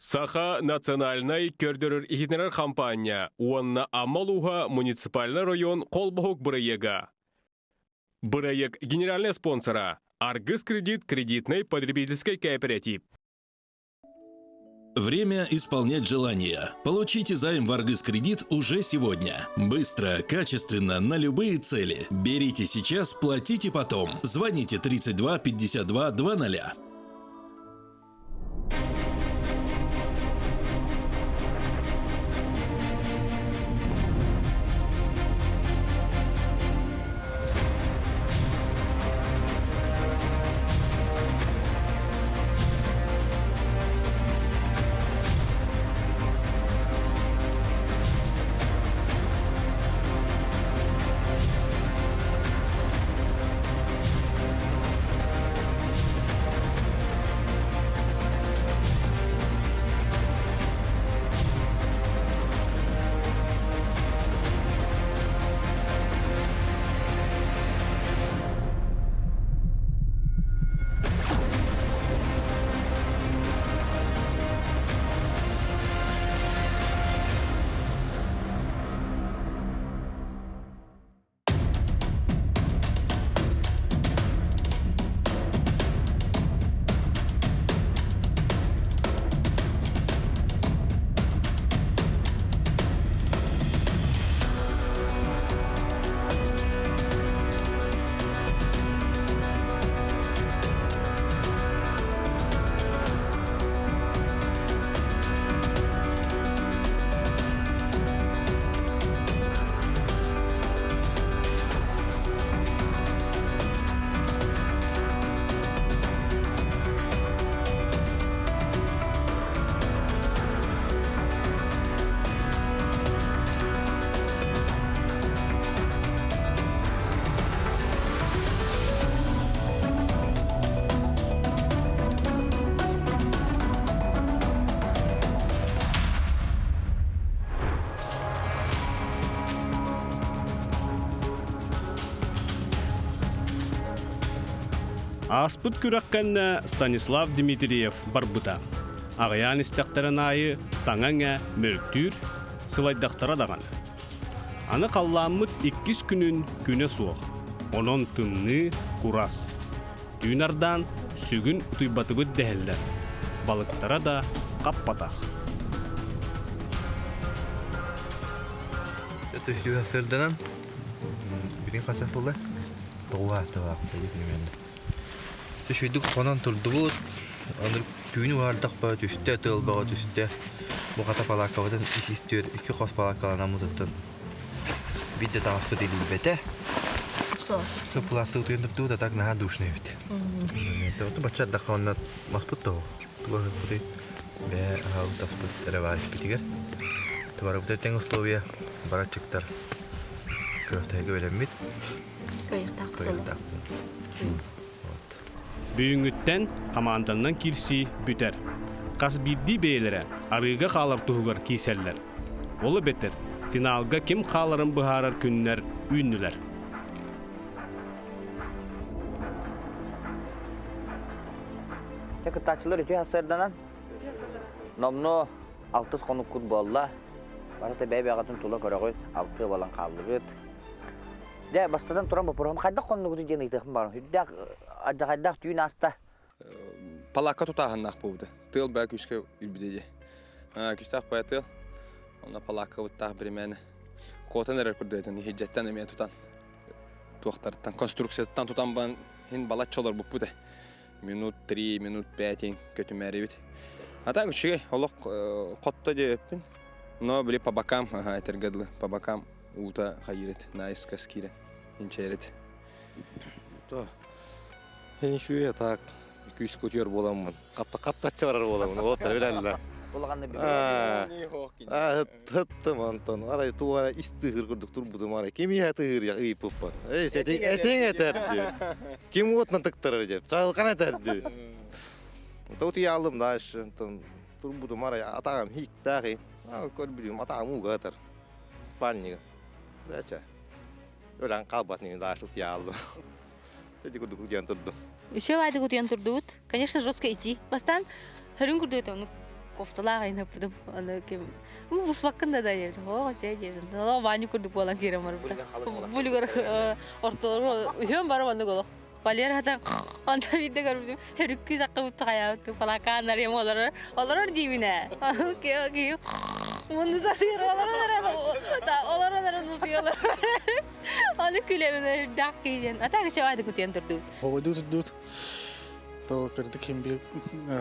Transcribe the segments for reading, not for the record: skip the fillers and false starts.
Саха национальнай көрдөрөр-иһитиннэрэр хампаанньа уонна Амма улууһа муниципальнай район холбоһук бырайыага. Бырайыак генеральнай спонсора Аргыс кредит кредитнай потребительскай кооператив. Время исполнять желания. Получите займ в Аргыс Кредит уже сегодня. Быстро, качественно, на любые цели. Берите сейчас, платите потом. Звоните 32 52 00. Ааспыт күрэх кэннэ Станислав Дмитриев барбыта. Аҕыйаан истэхтэрин аайы саҥа-иҥэ мөлтүүр, сылайдахтара даҕаны. Аны халлааммыт иккис күнүн күнэ суох, онон тымныы, курас. Түүн ардаан сүгүн утуйбатыбыт дэһэллэр, балыктара да хаппатах. Түһүү сырданан билин хасас буолла тоҕуга астыбаахпыт примерно. Түшүйдүк хонон турдубут. Аны түүнү уһаардахпа түстэ, тыалбаҕа түстэ. Бу хата палааккабытын ис түөр икки хос палааккаланаммытыттан биир да таҥаспыт илийбэтэ. Сыпылаастык утуйан турдубут, а так наһаа душный эбит. Бачча ардахха онно маспыт тоҕо. Туга ыһыкпытый? Бээ, аһаабыт таспыт эрэ баар испитигэр. Товарбыта тэҥ условия, бараччыктар күрэхтэһиигэ бэлэммит. Кыайыахтаахпыт. Бүгүҥҥүттэн хамаанданнан киирсии бүтэр. Хас биирдии бэйэлэрэ арыыга хаалар туһугар киирсэллэр. Ол эбэтэр финалга ким хааларын быһаарар күннэр үүннүлэр. Дьэ кыттааччылар үтүө сарсыарданан номнуо алтыс хонуккут буолла. Барыта бэйэ-бэйэҕитин тула көрөҕүт, алтыа буолан хааллыгыт. Дьэ, бастатан туран боппуруоһум хайдах хоннугутуй диэн ыйытыахпын баҕарабын. Үрдээх алдьархайдаах түүн ааста. Палаакка тутааһыннаах буолбута. Тыал баа күүскэ үрбүтэ дии. Күүстээх баа тыал. Онно палааккабыттаах биримээнэ куотан эрэр курдук этин иһирдьэттэн эмиэ тутан туохтарыттан конструкцияттан тутан бан хин балачча олорбуппут э. Минут три, минут пять көтүмээрибит. А так үчүгэй, олох хотто диэбиппин. Но били по бокам, ага, этэргэ дылы, по бокам уута хайыырыт, наискас киирэн, инчээрит. То, үчүгэй так, күүс көтүөр буоламмын. Каптаччы барар буоламмын, уолаттар билэллэр. Улахан Тыттым онтон, арай туора ис тыһыыр курдук турбутум арай ким иһэ тыһыыр ыйыппыппын. Эй, этиҥ этиҥ этэр дии. Ким уотунан тыктарар диэп, чаҕылхан этэр дии. Утуйаалым дальше, онтон турбутум арай атаҕым хииктээх көрбүтүм атаҕым ууга ытар спальнига. Дача. Өлөн хаалбат нини дальше утуйаалым. Эти курдук утуйан турдум. Еще вадик утуйан турдубут. Конечно, жестко идти. Бастаан хөрүн курдук этэ, ону Кофталаах айын ыппытым. Аны ким бусмаккын да да диэбит. Оо, үчүгэй диэбитим. Олох баанньык курдук буолан киирэн барбыта. Булигар ортолору үһүөн бары маннык олох. Валера хата онто биирдэ көрбүтүм хөрүккүү сакка бутта палакаан арыйам олорор олорор диибин ээ. Окей, Мунну сатыыр олорор олорор олорор утуйалар. Аны күлэбин үрдээх киһи диэн. А так еще айды кутуйан турдубут. Хобойду турдубут. То кырдык хим бир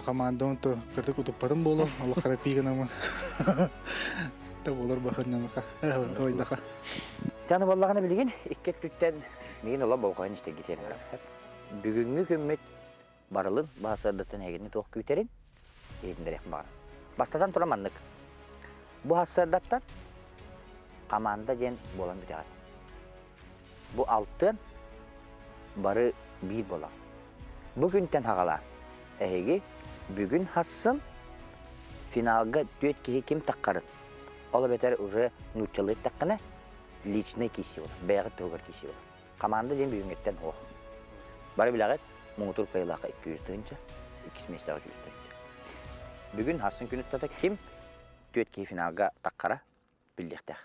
командам то кырдык утуппатым боло. Алла карапигана Та болор бахыннаныха. Хойдаха. Таны боллаҕына билигин икки өттүттэн миигин ола болҕойон истэргитиэн Бүгүҥҥү күммүт барылын баһасыардаттан эһигини туох күүтэрин иһитиннэриэх баҕарам. Бастатан туран маннык. Бу хассыардаттан команда диэн буолан бүтэҕит. Бу алтыан бары биир буолар. Бу күнтэн хаҕалаан эһиги бүгүн хассын финалга түөрт киһи ким таххарын, ол эбэтэр уже нууччалыы эттэххинэ личный киирсии буолар, бэйэҕит туһугар киирсии буолар. Команда диэн бүгүҥҥүттэн суох. Бары билэҕит, муҥутуур кыайыылаахха 200 тыһыынча, иккис миэстэҕэ 100 тыһыынча. Бүгүн хассын күн устата ким түөрт киһи финалга таххара биллиэхтээх.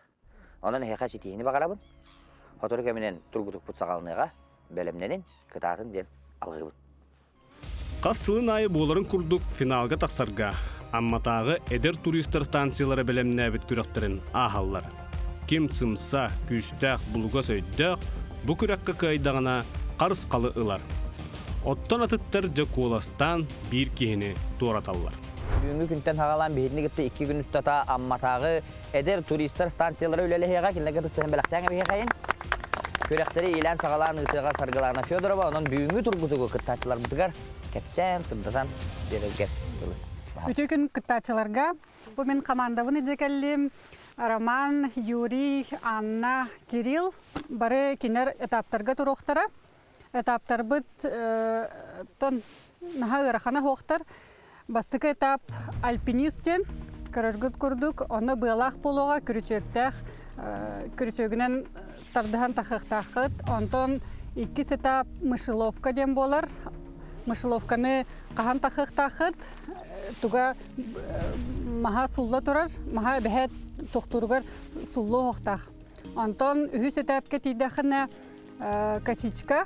Онон эһиэхэ ситиһиини баҕарабын. Сотору кэминэн тургутукпут саҕаланыаҕа, бэлэмнэнин, кытаатын диэн алгыыбын. Хас сылын аайы буоларын курдук финалга тахсарга Амматааҕы эдэр туристар станциялара бэлэмнээбит күрэхтэрин ааһаллар. Ким сымса, күүстээх, булугас өйдөөх бу күрэххэ кыайдаҕына харысхалы ылар. Оттон атыттар дьэ куоластаан биир киһини туораталлар. Бүгүҥҥү күнтэн саҕалаан биһигини кытта икки күн устата Амматааҕы эдэр туристар станциялара үлэлэһиэҕэ, кинилэргэ тустаһан бэлэхтээн эбиһиэхэйин. Күрэхтэри иилээн-саҕалаан ыытыаҕа Саргылаана Федорова, онон бүгүҥҥү тургутугу кыттааччыларбытыгар кэпсээн, сырдатан биэрэргэ дылы. Үтүө күн кыттааччыларга. Бу мин командабын илдьэ кэллим. Роман, Юрий, Анна, Кирилл бары кинилэр этаптарга туруохтара. Этаптарбыт тон наһаа ыарахана суохтар. Бастакы этап альпинист диэн көрөргүт курдук, онно быалаах буолуоҕа күрүчүөктээх күрүчүөгүнэн тардыһан тахыахтааххыт. Онтон иккис этап мышеловка диэн буолар. Мышеловканы хаһан тахыахтааххыт, туга маһа сулла турар, маһа эбэһээт тохтууругар суллуо оһохтоох. Онтон үһүс этапка тиийдэххинэ косичка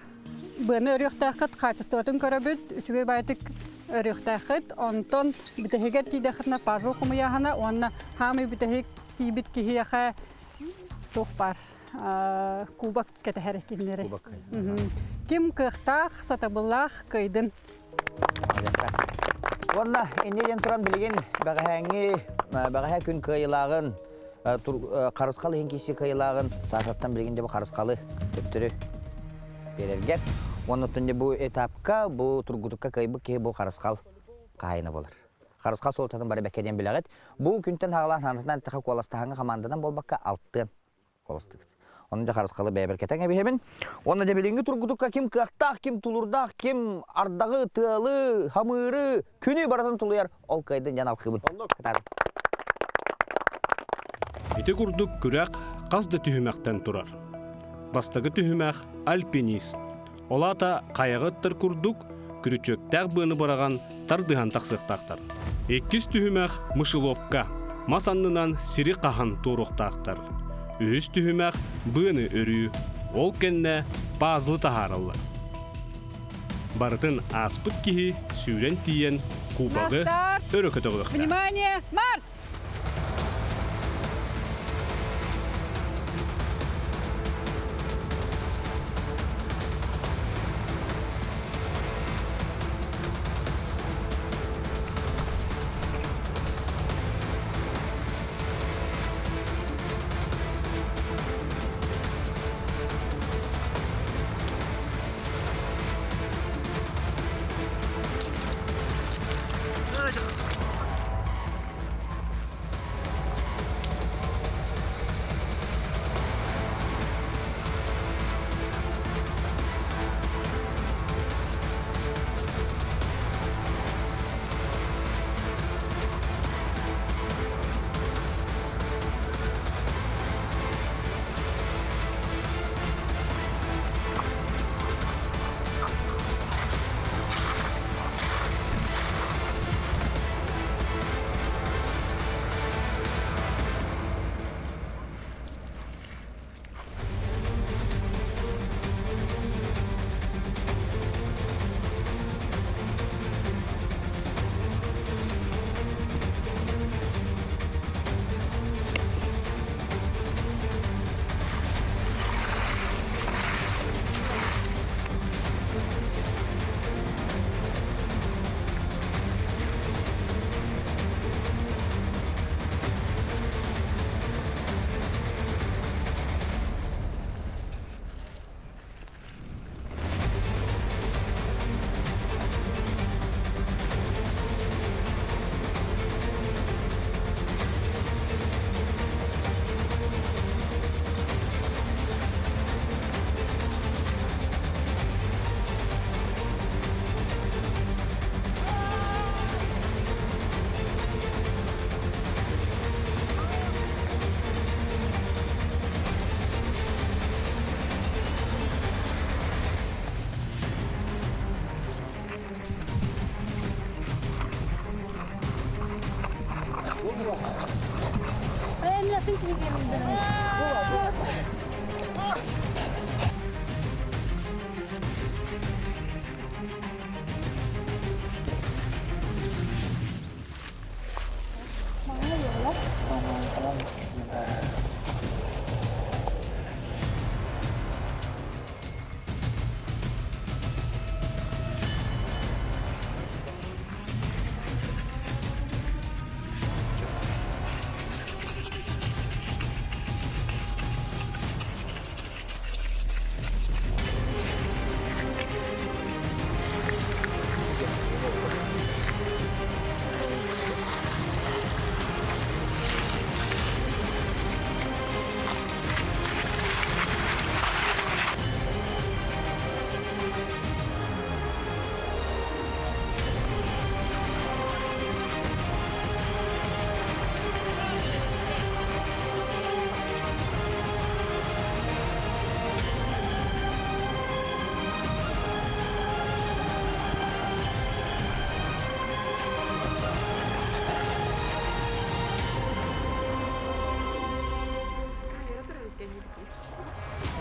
быаны өрүөхтээххит, хаачыстыбатын көрөбүт, үчүгэй баайтык өрүөхтээххит. Онтон бүтэһигэр тиийдэххитинэ пазл хомуйааһына уонна хаамый бүтэһик тиийбит киһиэхэ туох баар кубок кэтэһэр кинилэри. Ким кыахтаах, сатабыллаах кыайдын. Уонна инньэ диэн туран билигин бэҕэһээҥҥи бэҕэһээ күн кыайыылааҕын харысхал иһин киирсии кыайыылааҕын Сашаттан билигин дьэ бу харысхалы төттөрү биэрэргэ. Уонна оттон дьэ бу этапка, бу тургутукка кыайбыт киһи бу харысхал хаһаайына буолар. Харысхал суолтатын бары бэккэ диэн билэҕит. Бу күнтэн саҕалаан санатынан эттэххэ куоластаһаҥҥа хамаанданан буолбакка алтыан куоластыгыт. Онон дьэ харысхалы бэйэбэр кэтэн кэбиһэбин. Уонна дьэ билиҥҥи тургутукка ким кыахтаах, ким тулурдаах, ким ардаҕы, тыалы, хамыыры, күнү барытын тулуйар, ол кыайдын диэн алхыыбын. Ити курдук күрэх хас да түһүмэхтэн турар. Бастакы түһүмэх альпинист. Ол аата хайаҕа ыттар курдук күрүчүөктээх быаны быраҕан тардыһан тахсыахтаахтар. Иккис түһүмэх мышеловка. Мас аннынан сири хаһан туоруохтаахтар. Үһүс түһүмэх быаны өрүү. Ол кэннэ пазлы таһаараллар. Барытын ааспыт киһи сүүрэн тиийэн кубогы өрө көтөҕүөхтээх. Внимание, Марс!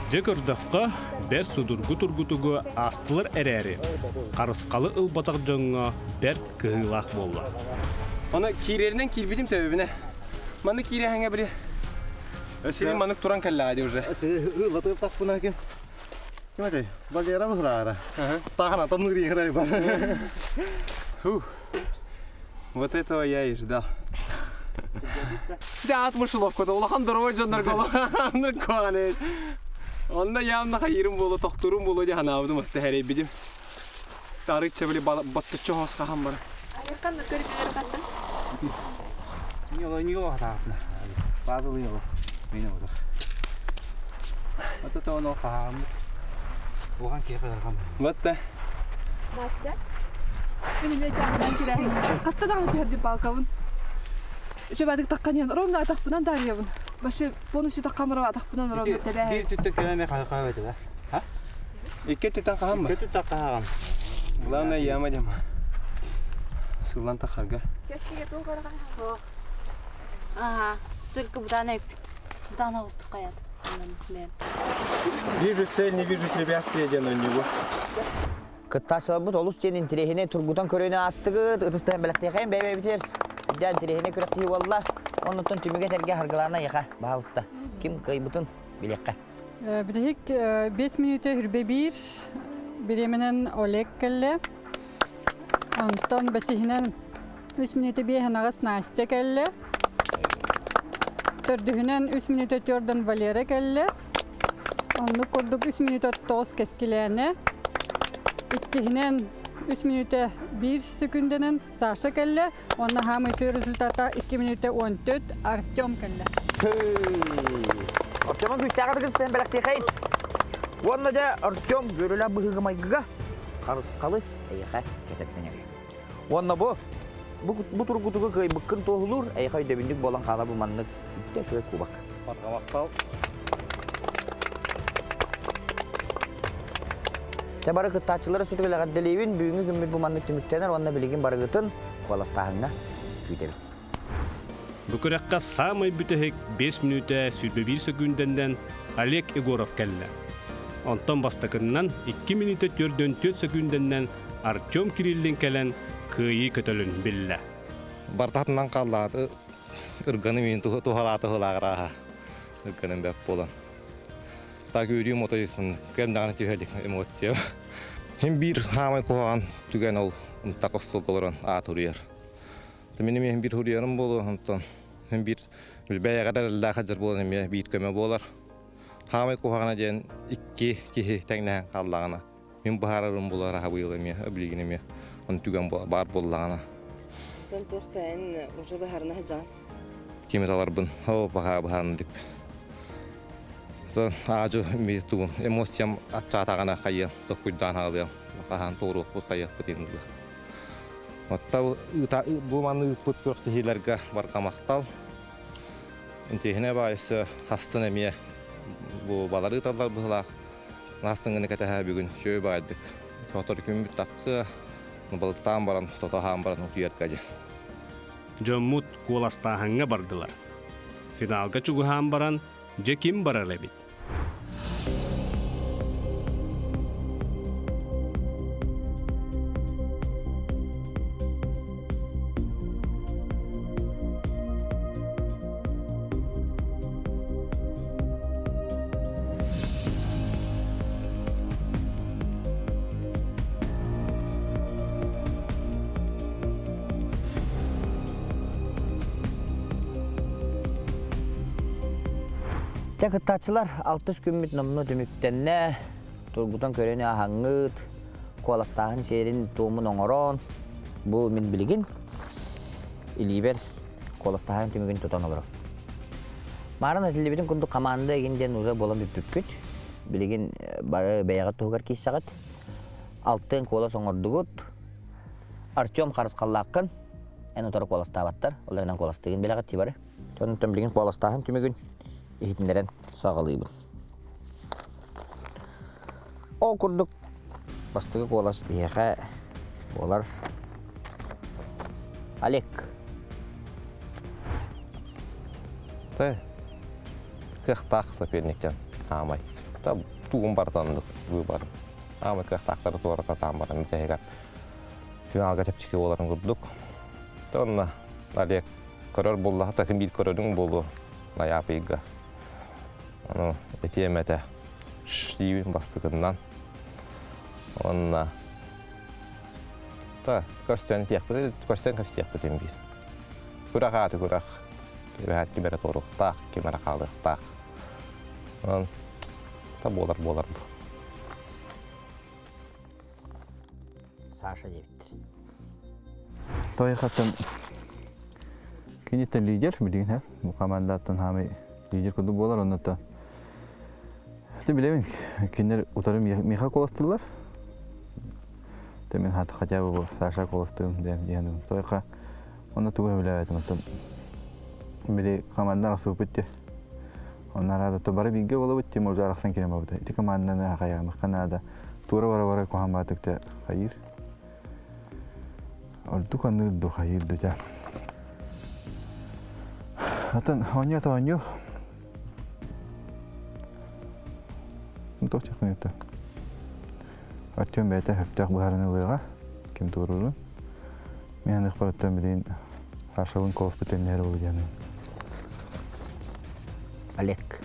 Дьэ көрдөххө, бэрт судургу тургутугу аастылар эрээри, харысхалы ылбатах дьоҥҥо бэрт кыһыылаах буолла. Аны киирэринэн киирбитим төбөбүнэ. Манна киирэһэҥэ били Сирин маннык туран кэллэҕэ дии уже. Ылатыахтахпына ким? Ким этэй? Валера быһыраара. Таһана томнур играй бар. Фух. Вот этого я и ждал. Да, ат мышеловкада улахан дорогой дьоннорго улахан куанет. Онно явно хайырым болу, тохтурум болу дии ханаабытым отта хэрейбидим. Тарычча били баттыччы хос хахан бара. Айырхан көрүкүлэр хаттан. Ньоло ньоло хатаасына. Базовый ньоло. Мин оҕото. Ата тоно хааммыт. Улахан киһи хадархан. Вот да. Настя. Мин эмиэ чааһынан кирээһин. Хаста даҕаны түһэрдим палкабын. Үчүгэйдик таххан иһэн ровно атахпынан таарыйабын. Вообще полностью таххан баран атахпынан ровно тэбээһин. Биир түттэн кэлэн хаһа этэ да. Икки өттүттэн хаһан ба? Икки өттүттэн хаһаҕын. Главное яма дема. Сыллан тахарга. Ага, только бутана эппит. Бутана оҕустук хаят. Вижу цель, не вижу препятствия диэн оонньуугу. Кыттааччыларбыт олус диэн интэриэһинэй тургутан көрүүнү аастыгыт, ытыстаһан бэлэхтиэхэйин бэйэ-бэйэбитигэр үрдээн интэриэһинэй күрэхтэһии буолла. Оннуттан түмүгэ этэргэ Харгылаана эйиэхэ, баһаалыста, ким кыайбытын билиэххэ. Бүтэһик 5 мүнүүтэ үрбэ биир бириэмэнэн Олег кэллэ. Онтон бэсиһинэн 3 мүнүүтэ биэһин аҕыс Настя кэллэ. Төрдүһүнэн 3 мүнүүтэ төрдөн Валера кэллэ. Оннук курдук 3 мүнүүтэ тоҕус Кэскилээнэ. Иккиһинэн 3 мүнүүтэ 1 секундэнэн Саша кэллэ. Уонна хаамыы результата 2 мүнүүтэ 14 Артем кэллэ. Артемон күүстээҕи тыгыстыһан бэлэхтиэхэйин. Уонна дьэ Артем үөрүүлээх быһыыга-майгыга харысхалы эйиэхэ кэтэттэн эрэ. Уонна бу бу, бу тургутугу кыайбыккын туоһулуур эйиэхэ өйдөбүнньүк буолан хаалар бу маннык үттэ үчүгэй кубок. Барҕа Чэ бары кыттааччылары сүтүгүл эҕэрдэлиибин. Бүгүҥҥү күммүт бу маннык түмүктэнэр уонна билигин барыгытын куоластааһыҥҥа күүтэбит. Бу күрэххэ саамай бүтэһик 5 мүнүүтэ 21 сөкүүндэннэн Олег Егоров кэллэ. Онтон бастакыннан 2 мүнүүтэ 44 сөкүүндэннэн Артем Кириллин кэлэн кыайыы көтөлүн биллэ. Бартатынан қаллааты ырганы мин туһалааты хылааҕырааха ырганым бэп буолан. Так үрүү мотойусын кэм даҕаны түһэлик эмоция. Хим биир хаамай куһаҕан түгэн ол ынтак остуолга олорон аат уруйар. Мин эмиэ биир хуруйарым буолуо, онтон хим биир бэйэҕэр эрэллээх дьар буолан эмиэ биир көмө буолар. Хаамай куһаҕана диэн икки киһи тэҥнэһэн хааллаҕына мин быһаарарым булар аһабыйыл эмиэ билигин эмиэ он түгэн баар буоллаҕына. Онтон туох да эн уже быһаарына сылдьаҕын? Кими таларбын оо баһаа быһаарына дикпин. Аажы ми тугун эмоциям аччаатаҕына хайыам токкуйдаан хаалыам хаһан туоруохпут хайыахпыт иһин Отта бу маны ыыппыт күрэхтэһиилэргэ барҕа махтал. Интиэһинэ баайысы хастын эмиэ бу балары ыыталлар быһылаах. Наастыҥҥыны кэтэһэ бүгүн үчүгэй баайдык. Тотор күммүт тахсыа, балыктаан баран, тото аһаан баран утуйарга диэн. Дьоммут куоластааһыҥҥа бардылар. Финалга чугаһаан баран, дьэ ким барар эбит? Дьэ кыттааччылар алтыс күммүт номнуо түмүктэннэ. Тургутан көрөнү аһаҥҥыт, куоластааһын сиэрин туомун оҥорон, бу мин билигин илиибэр куоластааһын түмүгүн тутан олоробун. Маарын этиллибитин курдук команда игин диэн уже буолан бүппүппүт. Билигин бары бэйэҕит туһугар киирсэҕит. Алтын куолас оҥордугут. Артем Харысхаллааххын. Эн утары куоластаабаттар. Ол эрэн куоластыыгын билэҕит бары. Онтон билигин куоластааһын түмүгүн иһитиннэрэн саҕалыыбын. Ол курдук бастакы куолас биһиэхэ буолар Олег. Тэ кыахтаах соперниктен аамай. Та тугун барытын выбор. Аамай кыахтаахтары туората таан баран бүтэһигэр финалга чэпчэки буоларын курдук. Онно Олег көрөр буоллаха такын биир көрөрүҥ буолуо найаап ыйга. Ону этиэм этэ диибин бастакыннан. Уонна та көрсөн тиэхпит көрсөн кэпсиэхпитин биир. Күрэх ааты күрэх. Кибэһээт ким эрэ туоруохтаах, ким эрэ хаалыахтаах. Онон та буолар буолар бу. Саша диэбиттэр. Тойхаттан киниттэн лидер билигин һэ. Бу командаттан хаамай лидер курдук буолар оннуттан. Ты билэбин кинилэр утары Миха куоластылар. Ты мен хата хотя бы Саша куоластыым диэн диэн Тойха онно тугу билээбэтим оттон били командан арахсыбыппыт дии. Онно араада бары бииргэ буолабыт тим уже арахсан киирэн барбыта. Ити команданы хахайаамахха наада. Туора бара-бара куһаан баатыкта хайыыр. Ордук аныыр ду хайыыр ду дьэ. Атын оонньуу оонньуу. Туох чахтан Артем бэйэтэ сөптөөх быһаарыны ылыаҕа, ким туруорун. Мин аныахпарыттан билигин Сашалыын колоспут тэннэһэр буолу диэн. Олег.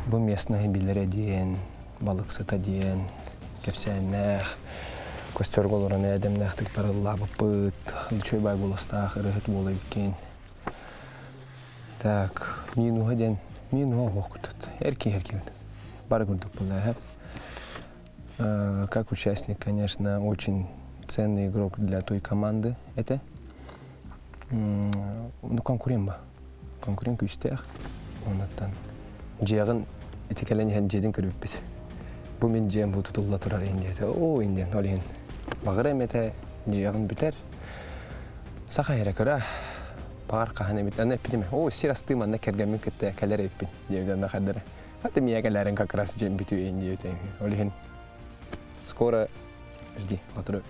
Бу местный билэрэ диэн, балыксыта диэн, кэпсээннээх, костёрга олорон эдэмнээхтик барыллаабыппыт, үчүгэй бай буластаах ырыһыт буола эбиккин. Так, минуһа диэн, минуһа оһох курдут, эркий эркийбит. Бары курдук буолла, Как участник, конечно, очень ценный игрок для той команды это. Ну, конкурент ба. Конкурент күүстээх. Оннуттан дьиэҕин ити кэлэн иһэн дьиэтин көрбүппүт. Бу мин дьиэм бу тутулла турар иһин диэтэ. Оо, индиэн, ол иһин. Баҕар эмэтэ дьиэҕин бүтэр. Саха эрэ кыра. Баҕар хаһан эбит. Аны эппитим, оо, сир астыы манна кэргэммин кытта кэлэр эбиппин диэбит онно хардара. А ты меня кэлээрин как раз дьиэм бүтүөйүн диэбитэ. Ол иһин скоро жди, отуру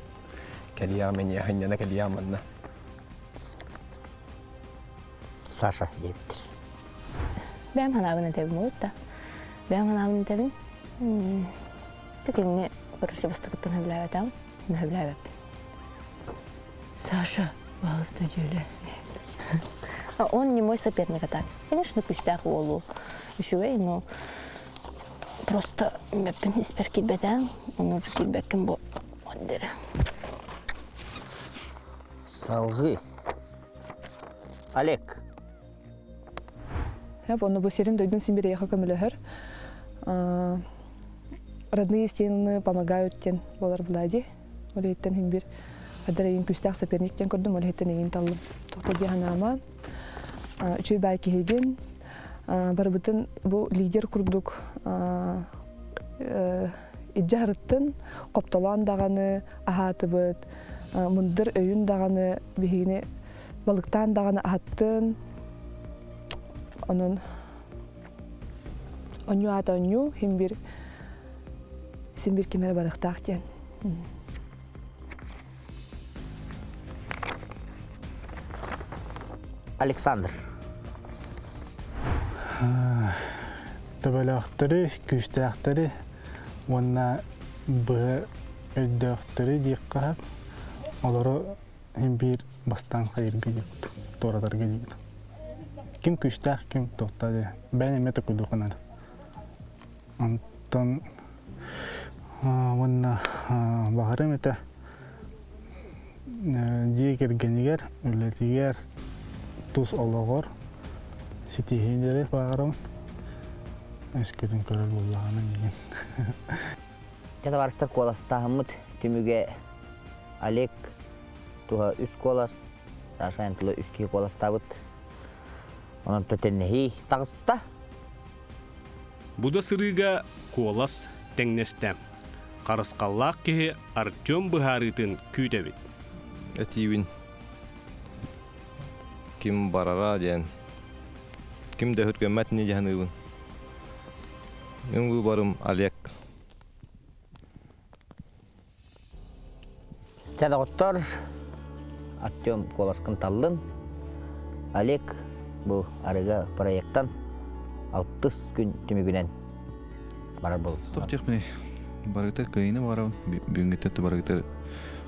кэлиэҕим эниэхэ хынньана кэлиэҕим манна. Саша диэбиттэр. Бэйэм санаабын этэбин уут да. Бэйэм санаабын этэбин. Кинини короче бастакыттан сөбүлээбэтэҕим, сөбүлээбэппин. Саша, пожалуйста, дьүөлэ. Он не мой соперник, а так. Конечно, күүстээх уолу үчүгэй, но просто мөппүн испэр киирбэтэҕим, ону уже киирбэккин бу дere. Салгыы. Олег. Онно бу сирин дойдун син бириэхэ көмөлөһөр. Родные стены помогают диэн буолар булади. Ол иһиттэн иһин бир хаддар эйин күүстээх соперник диэн көрдүм, ол иһиттэн эйин таллым. Тоқта дии санаама. Үчүгэй баай киһигин. Барыбытын бу лидер курдук илдьэ сырыттын, хоптолоон даҕаны аһаатыбыт, мындыр өйүн даҕаны биһигини балыктаан даҕаны аһаттын. Онон онньуу аата онньуу, иһин бир син бир ким эрэ барыахтаах диэн. Александр. Төбөлөөхтөрү, күүстээхтэри уонна быһа өйдөөхтөрү диэххэ сөп. Олору иһин биир бастаан хайырга диэбит, туоратарга диэбит. Ким күүстээх, ким туохта диye. Бэйэн эмиэ токуйдуохха наада. Онтон уонна баҕарым этэ дьиэ кэргэнигэр, үлэтигэр, тус олоҕор ситиһиилэри баҕарабын. Өскөтүн көрөр буоллаҕына миигин. Дьэ табаарыстар куоластааһыммыт түмүгэ Олег туһа үс куолас, Саша Антила үс киһи куоластаабыт. Онон тэннэһии таҕыста. Бу да сырыыга куолас тэҥнэстэ. Харысхаллаах киһи Артем быһаарыытын күүтэбит. Этиибин ким барара диэн ким да өһүргэммэт ини дьаһаныыбын. Мин выборым Олег. Чэ, доҕоттор, Артем куоласкын таллын. Олег бу арыга проектан алтыс күн түмүгүнэн барар буолуҥ. Туох диэхпиний? Барыта кыайыыны баҕарабын. Бүгүҥҥүттэн барыгытар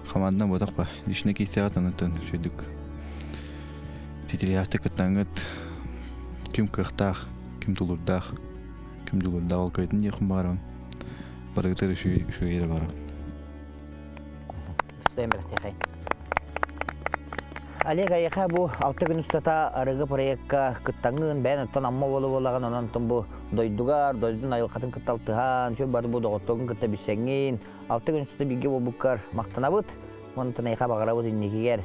хамаандан буотах ба. Личный киистэҕэ таныттан үчүгүйдүк титилиһаахтык кыттаҥҥыт ким кыахтаах, ким тулуурдаах, ким дьулуурдаах ол кыайтын диэхпин баҕарабын. Барыгытар үчүгэй үчүгэй эрэ баҕарабын. Олег айыха бу алта күн устата арыгы проекка кыттаҥҥын, бэйэн оттон Амма уола буолаҕын, онон оттон бу дойдугар, дойдун айылҕатын кытта алтыһан, сүр бары бу доҕотторгун кытта билсэҥҥин, 6 күн устата бииргэ буолбуккар махтанабыт. Онтон эйиэхэ баҕарабыт инникигэр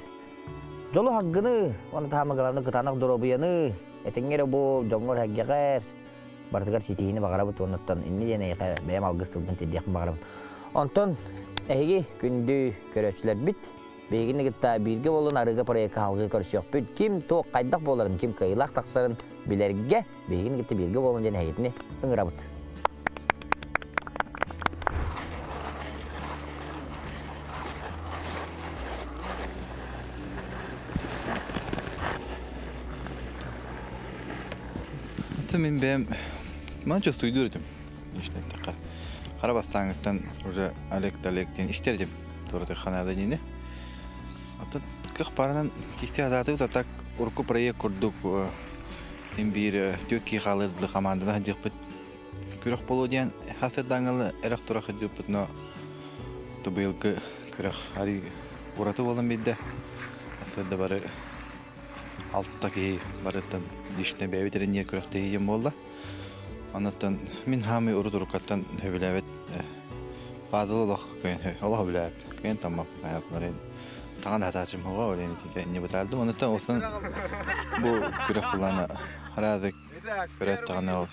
дьолу хаҥгыны, уонна таһамыгаланы кытаанах доруобуйаны, этэҥҥэ эрэ буол, дьоҥҥор сэргэҕэр, барытыгар ситиһиини баҕарабыт уоннаттан инни диэн эйиэхэ бэйэм алгыс тылбын тиэрдиэхпин баҕарабын. Онтон эһиги күндү көрөөччүлэрбит биһигини кытта бииргэ буолун арыыга проекка салгыы көрсүөхпүт. Ким туох хайдах буоларын, ким кыайыылаах тахсарын билэргэ биһигини кытта бииргэ буолун диэн эһигитини ыҥырабыт. Это мин бэйэм ман чувствуйдуур этим ишнэттэххэ хара бастааҥыттан уже Олег Олег диэн истэр этим туораты ханаада диини Оттон кых барынан кисти хатаатыбыт а так урукку проект курдук им биир түөрт киһи хаалыыр дылы команданы сылдьыахпыт күрэх буолуо диэн хасырдааҥҥылы эрэх турах сылдьыппыт но быйылгы күрэх арый ураты буолан биэрдэ сырда бары алта киһи барыттан лично бэйэбит эрэ ниэ күрэхтэһии диэн буолла. Онуттан мин хаамый урут уруккаттан сөбүлээбэт пазл олох кыайан олох сөбүлээбэт кыайан таммаппын таҥан хатаачым хоҕо олен итинтэ инне бытаардым онуттан осын бу күрэх булаана араадык көрөт даҕаны ол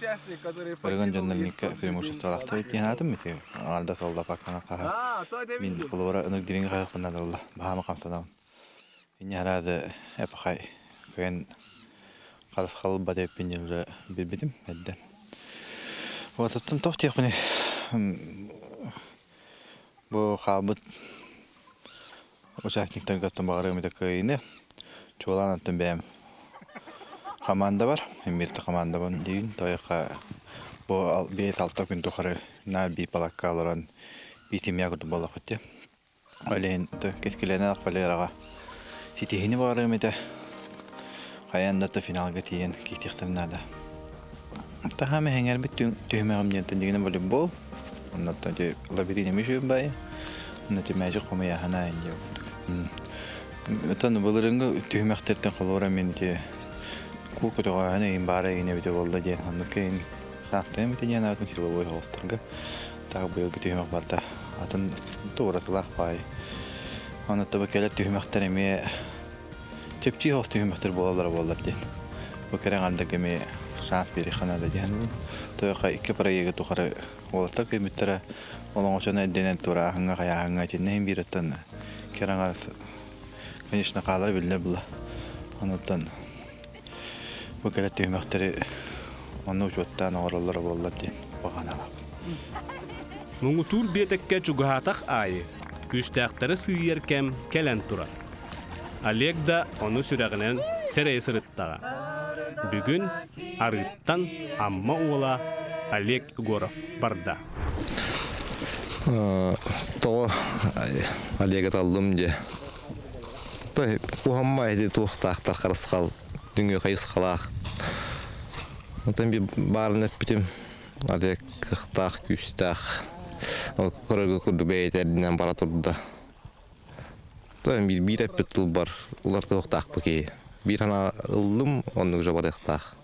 Өргөн дьоннор преимуществолаахтар диэн аатым ити аҥардас олла паккана хаһа мин холобура ынырык дириҥи хаһыахпын наада баһаама хамсанабын Инньэ араады эпохай кыайан харысхал бат эппин диэн уже билбитим эрдэ. Вот оттон туох диэхпиний бу хаалбыт участниктарга оттон баҕарыам этэ кыайыыны. Чуолаан оттон бэйэм хамаанда бар, Эмирте хамаандабын диибин. Тойоха бу 5-6 күн тухары наар биир палакка олорон биир семья курдук буоллахпыт дии. Ол иһин кэскилэнэ Валераҕа ситиһиини баҕарыам этэ. Хайаан да финалга тиийэн кииртиэхтэрин наада. Таһаам эһэҥэрбит түһүмэҕим диэнтэн дьигинэ волейбол. Оннуттан ити лабиринт эмиэ үчүгэй баайы. Онно ити мээчик хомуйааһына ин диэн курдук. Оттон былырыыҥҥы түһүмэхтэртэн холобура мин ити куул көтөҕөөһүн эйин баара эйин эбитэ буолла диэн оннукка эйин саахтайым ити диэн аатын силовой оҕустарга Так быйылгы түһүмэх барда. Атын уратылаах баай. Аны бу кэлэр түһүмэхтэр эмиэ чэпчии соҕус түһүмэхтэр буолаллара буоллар диэн. Бу кэрэ аҥардарга эмиэ шанс биэриэххэ наада диэн. Тойоха икки проегы тухары уолаттар кыйбыттара олоҥочону эрдэнэн туорааһыҥҥа хайааһыҥҥа итиннэ иһин биир оттон кэрэ аҥар конечно хаалара биллэр була. Онуттан Бу кэлэр түһүмэхтэри онно учуоттаан оҥороллоро буоллар диэн баҕаналаахпын. Муҥутуур биэтэккэ чугаһаатах аайы күүстээхтэри сыыйар кэм кэлэн турар. Олег да ону сүрэҕинэн сэрэйэ сырыттаҕа. Бүгүн арыыттан Амма уола Олег Егоров барда. Тоҕо Олега таллым дьэ. Куһамма ити туохтаахтар харысхал дүҥү хайысхалаах. Онтон би баарын эппитим Олег кыахтаах, күүстээх. Ол көрөргө курдук бэйэтэ эрдинэн бара турда. Биир биир эппит тылбар уларытыахтаахпыт киһи. Биир санаа ыллым, оннук уже барыахтаах.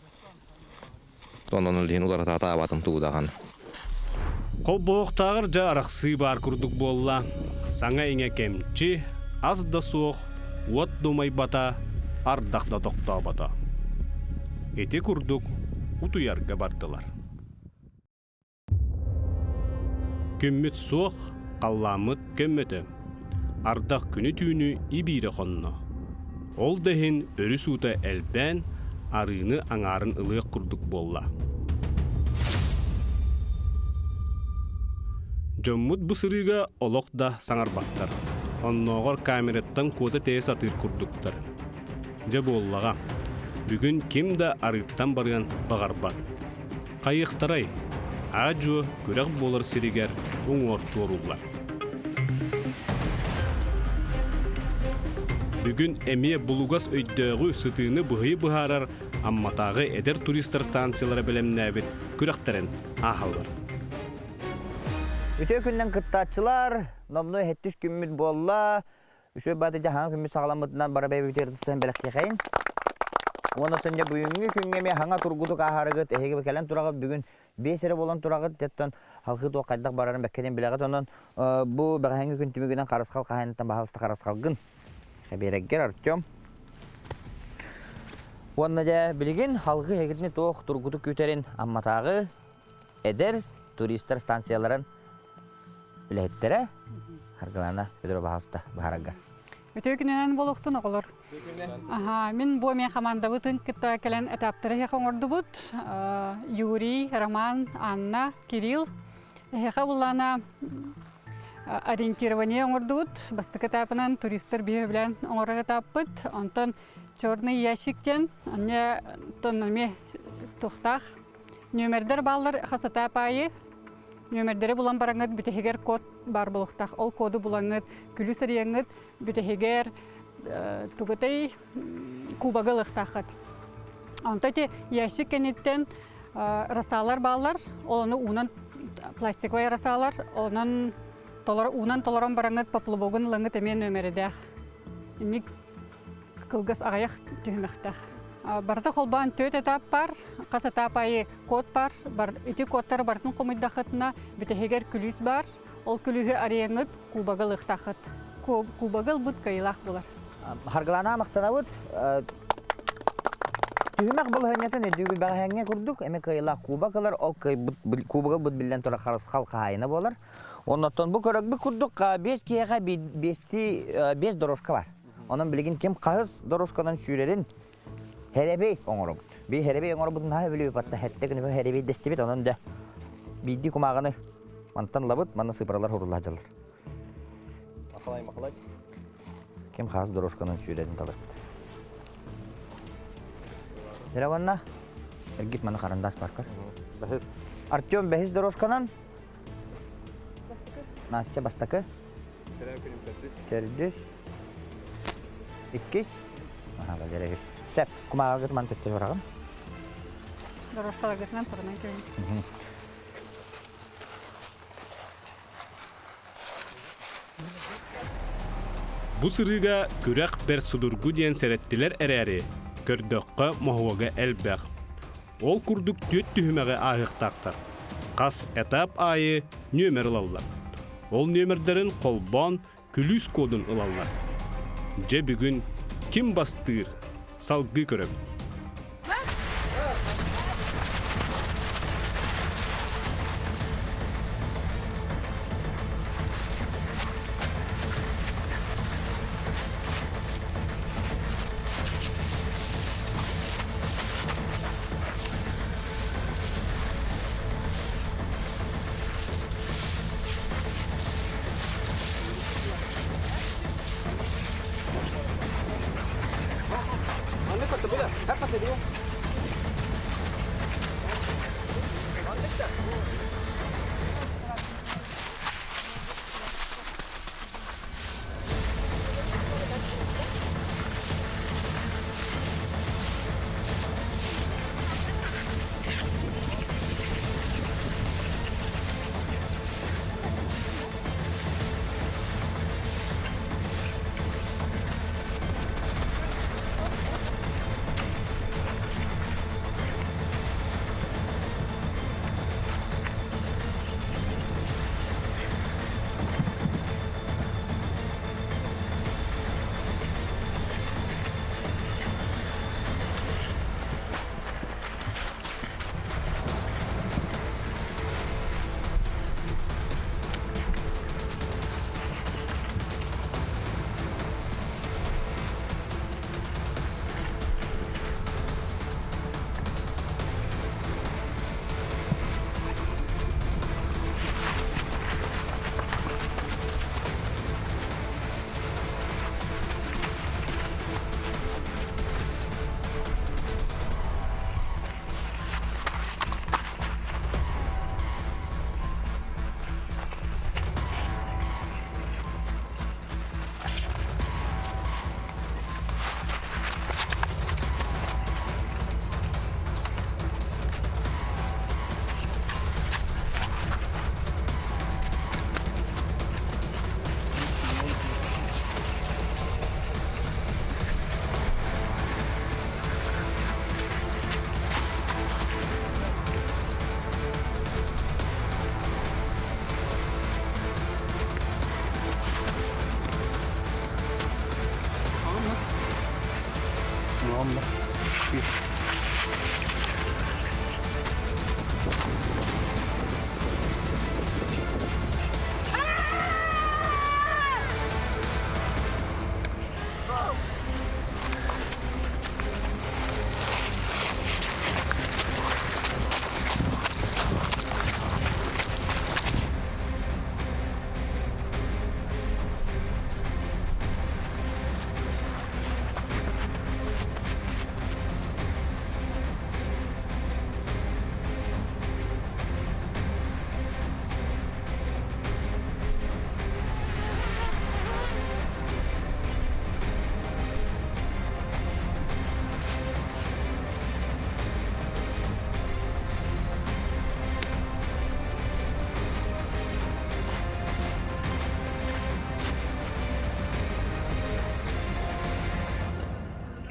Онон ол иһин уларытаатаабатым тугу даҕаны. Холбоһуохтааҕар дьэ арахсыы баар курдук буолла. Саҥа-иҥэ кэмчи, ас да суох, уот да умайбата, ардах да тохтообото. Ити курдук утуйарга бардылар. Күммүт суох, халлааммыт көммөтө. Ардах күнү-түүнү ибиирэ хонно. Ол да иһин өрүс уута элбээн, арыыны аҥаарын ылыах курдук буолла. Дьоммут бу сырыыга олох да саҥарбаттар. Оннооҕор камераттан куота тэйэ сатыыр курдуктар. Дьэ буоллаҕа, бүгүн ким да арыыттан барыан баҕарбат. Хайыахтарай, аа-дьуо күрэх буолар сиригэр уҥуор туорууллар. Бүгүн эмиэ булугас өйдөөҕү сытыыны быһыйы быһаарар Амматааҕы эдэр туристар станциялара бэлэмнээбит күрэхтэрин ааһаллар. Үтүө күннэн кыттааччылар, номнуо сэттис күммүт буолла. Үчүгэй бааты дьэ хаҥа күммүт саҕаламмытынан бара бэйэбитигэр ытыстан бэлэхтиэхэйин. Уонна оттон дьэ бүгүҥҥү күҥҥэ эмиэ хаҥа тургутук ааһарыгыт, эһиги кэлэн тураҕыт бүгүн биэс эрэ буолан тураҕыт, оттон халхыы туох хайдах барарын бэккэтин билэҕит. Онон бу бэҕэһээҥҥи күн түмүгүнэн Харысхал хаһаайыныттан баһаалыста Харысхалгын Хэбиэрэггэр Артем. Уонна дьэ билигин халгыы эһигитини туох тургутук күүтэрин Амматааҕы эдэр туристар станцияларын үлэһиттэрэ Аргылана Петрова баһаалыста баһарарга. Үтүө күнүнэн буолуохтун оҕолор. Аха, мин бу эмиэ хамаандабытын кытта кэлэн этаптары эһиэхэ оҥордубут. Юрий, Роман, Анна, Кирилл. Эһиэхэ буллаана ориентирование оҥордубут. Бастакы этапынан туристар биһи билэн оҥорор этаппыт. Онтон черный ящик диэн, анне тон эмиэ туохтаах Нүөмэрдэр бааллар хас этап аайы. Нүөмэрдэри булан бараҥҥыт бүтэһигэр код баар буолуохтаах. Ол коду булаҥҥыт, күлүс арыйаҥҥыт бүтэһигэр тугутай кубогы ылыахтааххыт. Онто ити ящик кэнниттэн росалар бааллар. Ол ону уунан пластиковай росалар, онон уунан толорон бараҥҥыт поплавогун ылаҥҥыт эмиэ нүөмэридээх. Инник кылгас аҕыйах түһүмэхтээх. Барыта холбоон түөрт этап бар, хас этап аайы код бар, ити кодтары барытын хомуйдаххытына бүтэһигэр күлүүс бар, ол күлүүһү арыйаҥҥыт кубогы ылыахтааххыт. Кубогы ылбыт кыайыылаах буолар. Харгылаана махтанабыт. Түһүмэх балаһыанньатын өйдүүгүт бэҕэһээҥҥи курдук эмэ кыайыылаах кубок ылар, ол кубогы ылбыт биллэн турар харысхал хаһаайына буолар. Оннуттан бу көрөрбүт курдук биэс киһиэхэ биэстии биэс дорожка бар. Онон билигин ким хаһыс дорожканан сүүрэрин Хэрэбэй оҥоробут. Би хэрэбэй оҥорбутун наһаа билибит батта хэттэ күнү хэрэбэй дэстибит онон да биирдии кумааҕыны мантан ылабыт манна сыпыралар хуруллаах дьаллар. Махалай, махалай. Ким хаас дорожканан сүүрэрин талыахпыт. Дьэ эргит маны харандаас паркар. Бэһис. Артем бэһис дорожканан. Настя бастакы. Төрдүс. Иккис. Аха, Валерия үһүс. Сөп, кумааҕыгыт ман төттөрү бараҕын. Дорожкаларгытынан турунан кэбин. Бу сырыыга күрэх бэрт судургу диэн сэрэттилэр эрээри, көрдөххө моһуога элбэх. Ол курдук түөрт түһүмэҕи ааһыахтаахтар. Хас этап аайы нүөмэр ылаллар. Ол нүөмэрдэрин холбоон күлүүс кодун ылаллар. Дьэ бүгүн ким бастыыр? Салгыы көрөбүт.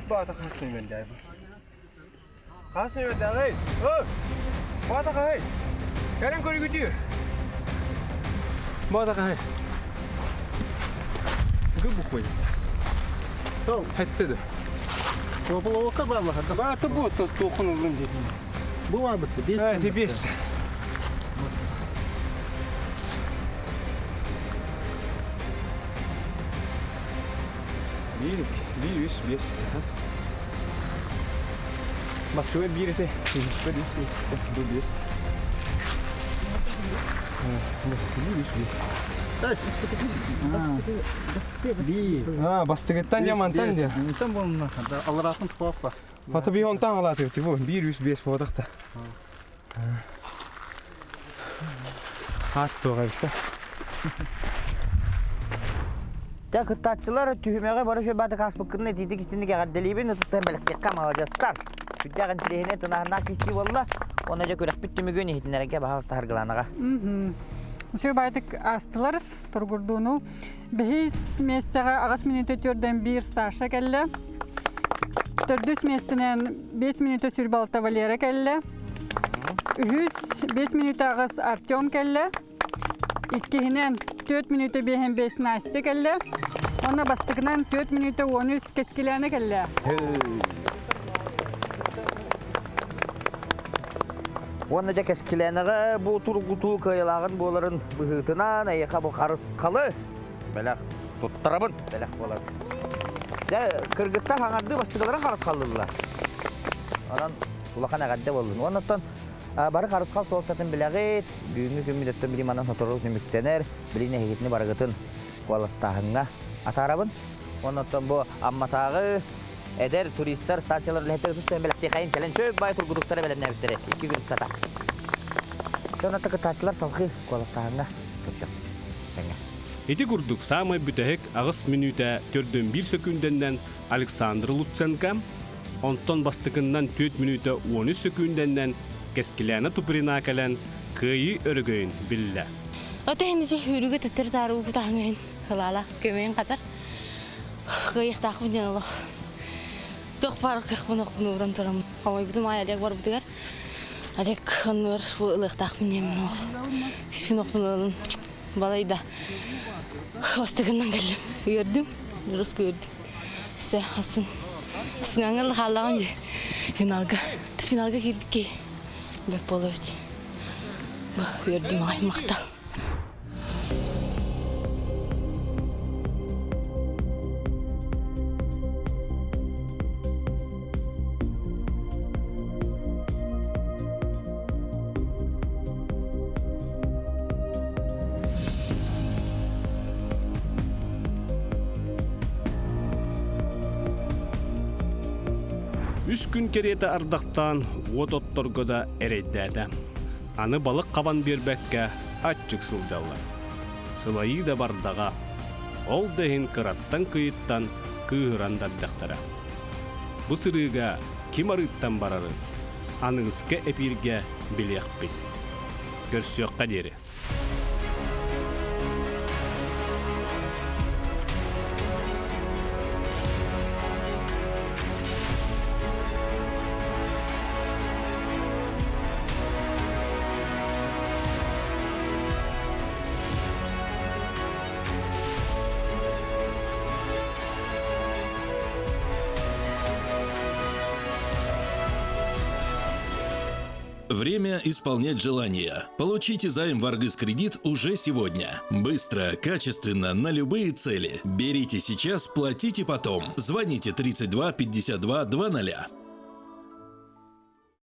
Баата хас нөмердәй бу? Хас нөмердәй? О! Баата хай! Кэлэн көрүгүтү. Баата хай. Гы буквой. Хэттэде. Поплавка бабла. Баата бу то тохун улун диди. Бу бар битте. Бес. Ай, бес. Бир, бир, үс, бес. Басуы бир эте. Бир, үс, бу бес. Бир, үс, бес. А, бастыгыттан жамантан же. Там болна. Алратын туапа. Фото би онтан алаты бу. Бир, үс, бес болдакта. Ат тоға битте. Дә кыттаачылар түһүмэҕи бары шөбаты каспыккын этиитик истинник эҕэрдэлиибин ытыстан бэлэхтиэххэ маладьыастар. Сүрдээх интириэһинэй тынаһыннаах кистии буолла. Уонна дьэ күрэхпит түмүгүн иһитиннэрэргэ баһаалыста Саргылаанаҕа. Үчүгэй баайдык аастылар тургурдууну. Бэһис миэстэҕэ аҕыс мүнүүтэ төрдөн биир Саша кэллэ. Төрдүс миэстэнэн 5 мүнүүтэ сүрбалта Валера кэллэ. Үһүс 5 мүнүүтэ аҕыс Артем кэллэ. Иккиһинэн 4 мүнүүтэ биэһин 5 Настя кэллэ. Уонна бастакынан 4 мүнүүтэ 13 Кэскилээнэ кэллэ. Уонна дьэ Кэскилээнэҕэ бу тургутуу кыайылааҕын буоларын быһыытынан эйиэхэ бу харысхалы бэлэх туттарабын бэлэх буолар. Дьэ кыргыттар хаҥардыы бастыгыларын харысхаллыллар. Онон улахан эҕэрдэ буоллун. Уонна бары харысхал суолтатын билэҕит. Бүгүҥҥү күммүт өттө били манан сотору түмүктэнэр. Билин эһигитини барыгытын куоластааһыҥҥа атаарабын. Оннуттан бу Амматааҕы Эдэр туристар станциялар үлэһиттэрэ тустан бэлэхтиэхэйин кэлэн сөп баай тургутуктара бэлэмнээбиттэрэ икки күн устата. Дьон кыттааччылар салгыы куоластааһыҥҥа көрсүөхпүт. Тэҥҥэ. Ити курдук саамай бүтэһик аҕыс мүнүүтэ төрдүн биир сөкүүндэннэн Александр Луценко, онтон бастакыннан түөрт мүнүүтэ уон үс сөкүүндэннэн Кэскилээнэ Туприна кэлэн кыайыы өрөгөйүн биллэ. Ота иһин сүүрүүгэ төттөрү-таары уутаһыҥ иһин сылаалаах көмөйүн хатар. Кыайыахтаахпын диэн олох туох баар кыахпын охпун ууран турам. Хомойбутум аай Олег барбытыгар. Олег оннугар бу ылыахтаахпын диэммин олох испин охпун ылын балайда бастакыннан кэллим. Үөрдүм, дурус үөрдүм. Все, асын. Сыҥаҥҥа хааллаҕым дии. Финалга. Финалга киирбиккей. Бэрт буолла эбит. Үөрдүм аҕай, махтал. Үс күн кэриэтэ ардахтаан уот отторго да эрэйдээтэ. Аны балык хабан биэрбэккэ аччык сылдьаллар. Сылайыы да бардаҕа. Ол да иһин кыраттан кыйыттан кыыһыран да эрдэхтэрэ. Бу сырыыга ким арыыттан барарын аныгыска эпииргэ билиэхпит. Көрсүөххэ диэри. Время исполнять желания. Получите займ в Аргыс Кредит уже сегодня. Быстро, качественно, на любые цели. Берите сейчас, платите потом. Звоните 32 52 00.